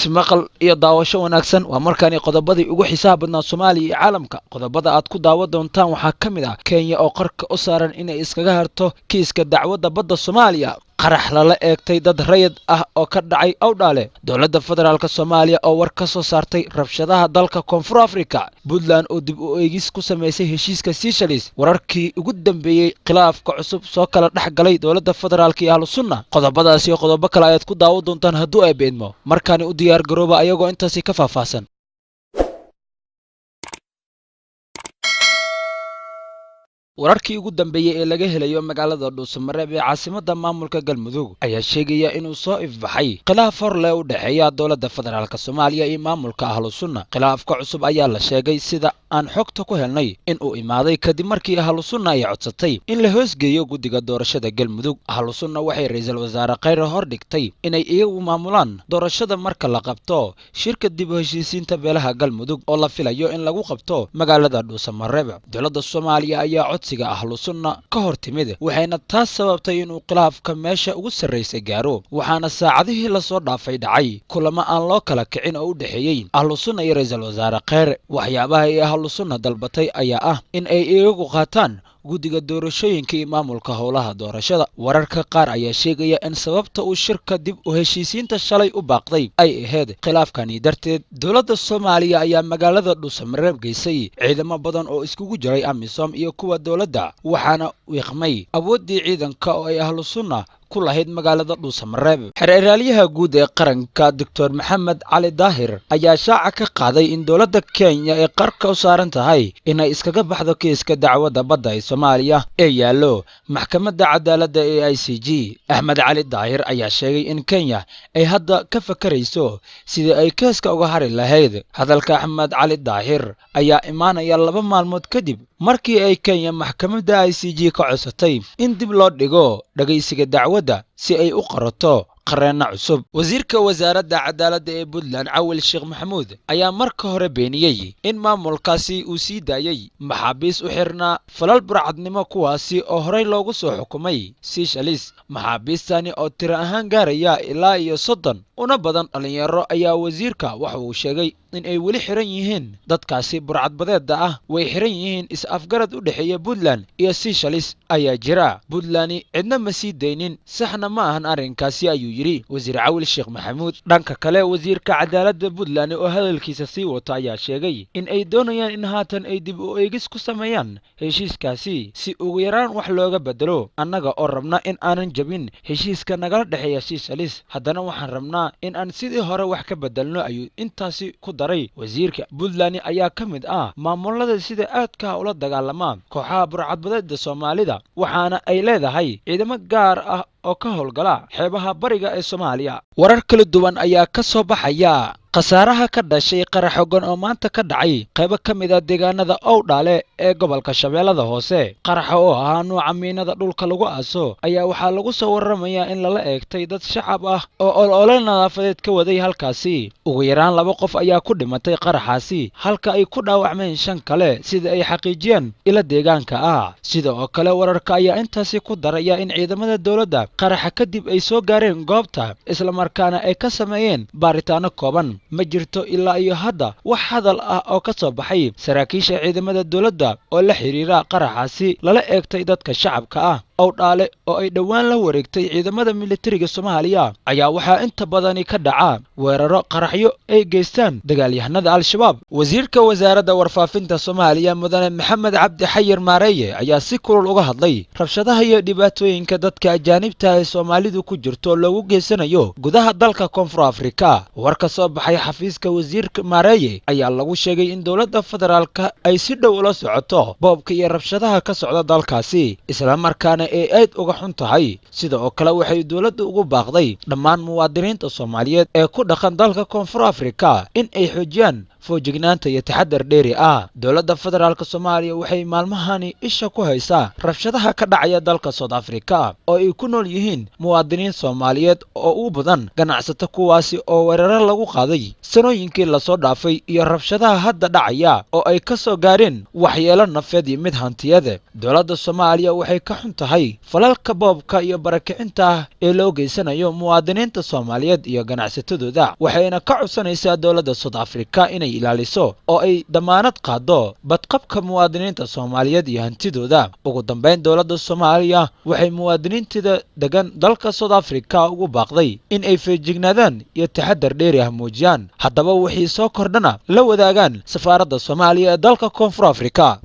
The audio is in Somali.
Ismaqal iyo daawasho wanaagsan. Waa markaani qodobadii ugu xiisaha badnaa Soomaaliya iyo caalamka. Qodobada aad ku daawan doontaan waxaa ka mid ah Kenya oo qarka u saaran inay iskaga harto kiiska dacwadda badda Soomaaliya, qarax lala eegtay dad rayid ah oo ka dhacay Awdhaale, dowladda federaalk Soomaaliya oo war ka soo saartay rabshadaha dalka Koonfur Afrika, Puntland oo dib u eegis ku samaysay heshiiska Seychelles, wararkii ugu dambeeyey khilaafka cusub soo kala dhex galay dowladda federaalk iyo Ahlu Sunna. Qodobadaasi iyo qodobo kale ayaad ku daawan doontaan hadduu ay beedmo. Markaani u diyaar garooba ayagoo intaasi ka faahfaahsan. Wararkii ugu dambeeyey ee laga helayo magaalada Dhuusamareeb ee caasimadda maamulka Galmudug ayaa sheegaya inuu soo ifbaxay khilaaf hor leh u dhexeeya dowladda federaalk Soomaaliya iyo maamulka Ahlu Sunna. Khilaafka cusub ayaa la sheegay, sida aan xogta ku helnay, in uu imaaday kadib markii Ahlu Sunna ay codsatay in la hoosgeeyo guddiga doorashada Galmudug. Ahlu Sunna waxay ra-iisul wasaare Khayre hor dhigtay inay iyagu maamulaan doorashada marka la qabto shirka dib u heshiisiinta beelaha Galmudug oo la filayo in lagu qabto magaalada Dhuusamareeb. Dowladda Soomaaliya ayaa codsiga Ahlu Sunna ka hor timid, waxayna taas sababtay inuu khilaafka meesha ugu sarraysay gaaro. Waxaana saacadihii lasoo dhaafay dhacay kulamo aan loo kala kicin oo u dhexeeyey Ahlu Sunna iyo ra-iisul wasaare Kheyre. Waxyaabaha ay Ahlu Sunna dalbatay ayaa ah in ay iyagu qaataan guddiga doorashooyinka iyo maamulka howlaha doorashada. Wararka qaar ayaa sheegaya in sababta uu shirka dib u heshiisiinta shalay u baaqday ay ahayd khilaafkani darteed. Dowladda Soomaaliya ayaa magaalada Dhuusamareeb geysay ciidamo badan oo iskugu jiray AMISOM iyo kuwa dowladda, waxaana wiiqmay awooddii ciidanka oo ay Ahlu Sunna ku lahayd magaalada Dhuusamareeb. Xeer-ilaalyaha guud ee qaranka Doctor Maxamed Cali Daahir ayaa shaaca ka qaaday in dowladda Kenya ay qarka u saaran tahay inay iskaga baxdo kiiska dacwadda badda ee Soomaaliya ee yaallo maxkamadda cadaaladda ee ICJ. Axmed Cali Daahir ayaa sheegay in Kenya ay hadda ka fakarayso sidii ay keeska uga hari lahayd. Hadalka Axmed Cali Daahir ayaa imaanaya 2 maalmood kadib markii ay Kenya maxkamadda ICJ ka codsatay in dib loo dhigo dhegaysiga dacwadda si ay u qorato qareenno cusub. Wasiirka wasaaradda cadaaladda ee Puntland Cawil Sheekh Maxamuud ayaa marka hore beeniyey in maamulkaasi uu sii daayey maxaabiis u xirnaa falal burcadnimo, kuwaasi oo horey loogu soo xukumay Seychelles. Maxaabiistani oo tiro ahaan gaaraya ilaa iyo 30 una badan dhallinyaro ayaa wasiirka waxa uu sheegay in ay weli xiran yihiin. Dadkaasi burcadbadeeda ah way xiran yihiin, is-afgarad u dhexeeya Puntland iyo Seychelles ayaa jira. Puntland cidna ma sii daynin, saxna ma ahan arrinkaasi, ayuu yidhi wasiir Cawil Sheekh Maxamuud. Dhanka kale, wasiirka cadaaladda Puntland oo hadalkiisa sii wato ayaa sheegay in ay doonayaan in haatan ay dib u eegis ku sameeyaan heshiiskaasi si ugu yaraan wax looga bedelo. Annaga oo rabna in aanan jabin heshiiska nagala dhexeeya Seychelles, haddana waxaan rabnaa in aan sidii hore wax ka bedelno, ayuu intaasi ku daray wasiirka. Puntland ayaa ka mid ah maamulada sida aadka ula dagaalama kooxaha burcadbadeeda Soomaalida, waxaana ay leedahay ciidamo gaar ah oo ka howlgala xeebaha bariga ee Soomaaliya. Warar kala duwan ayaa ka soo baxaya khasaaraha ka dhashay qarax xooggan oo maanta ka dhacay qaybo ka mid ah deegaanada Owdhaale ee gobolka Shabeellada Hoose. Qaraxa oo ahaa nuuca miinada dhulka lagu aaso ayaa waxaa lagu soo warramayaa in lala eegtay dad shacab ah oo olole nadaafadeed ka waday halkaasi. Ugu yaraan 2 qof ayaa ku dhimatay qaraxaasi, halka ay ku dhaawacmeen 5 kale, sida ay xaqiijiyeen ilo deegaanka ah. Sida oo kale, wararka ayaa intaasi ku daraya in ciidamada dowladda qaraxa kadib ay soo gaareen goobta, islamarkaana ay ka sameeyeen baaritaano kooban. Ma jirto ilaa iyo hadda wax hadal ah oo ka soo baxay saraakiisha ciidamada dowladda oo la xiriira qaraxaasi lala eegtay dadka shacabka ah. Owdhaale oo ay dhowaan la wareegtay ciidamada militariga Soomaaliya ayaa waxaa inta badani ka dhaca weeraro qaraxyo ay geystaan dagaalyahanada Al-Shabaab. Wasiirka wasaaradda warfaafinta Soomaaliya Mudane Maxamed Cabdi Xayir Maareeye ayaa si kulul uga hadlay rabshadaha iyo dhibaatooyinka dadka ajaanibta ee Soomaalidu ku jirto loogu geysanayo gudaha dalka Koonfur Afrika. War ka soo baxay xafiiska wasiirka Maareeye ayaa lagu sheegay in dowladda federaalka ay si dhow ula socoto boobka iyo rabshadaha ka socda dalkaasi, islamarkaana ay aad uga xun tahay. Sida oo kale, waxay dowladda ugu baaqday dhammaan muwaadiniinta Soomaaliyeed ee ku dhaqan dalka Koonfur Afrika in ay xoojiyaan foojignaanta iyo taxadar dheeri ah. Dowladda federaalk Soomaaliya waxay maalmahani isha ku haysaa rabshadaha ka dhacaya dalka South Africa oo ay ku nool yihiin muwaadiniin Soomaaliyeed oo u badan ganacsato, kuwaasi oo weeraro lagu qaaday sanooyinkii lasoo dhaafay iyo rabshadaha hadda dhacaya oo ay ka soo gaareen waxyeelo nafeed iyo mid hantiyeed. Dowladda Soomaaliya waxay ka xun tahay tahay falalka boobka iyo barakicinta ee loo geysanayo muwaadiniinta Soomaaliyeed iyo ganacsatadooda, waxayna ka codsanaysaa dowladda South Africa inay ilaaliso oo ay damaanad qaado badqabka muwaadiniinta Soomaaliyeed iyo hantidooda. Ugu dambeyn, dowladda Soomaaliya waxay muwaadiniinteeda degan dalka South Africa ugu baaqday in ay feejignaadaan iyo taxadar dheeri ah muujiyaan, haddaba wixii soo kordhana la wadaagaan safaaradda Soomaaliya ee dalka Koonfur Afrika.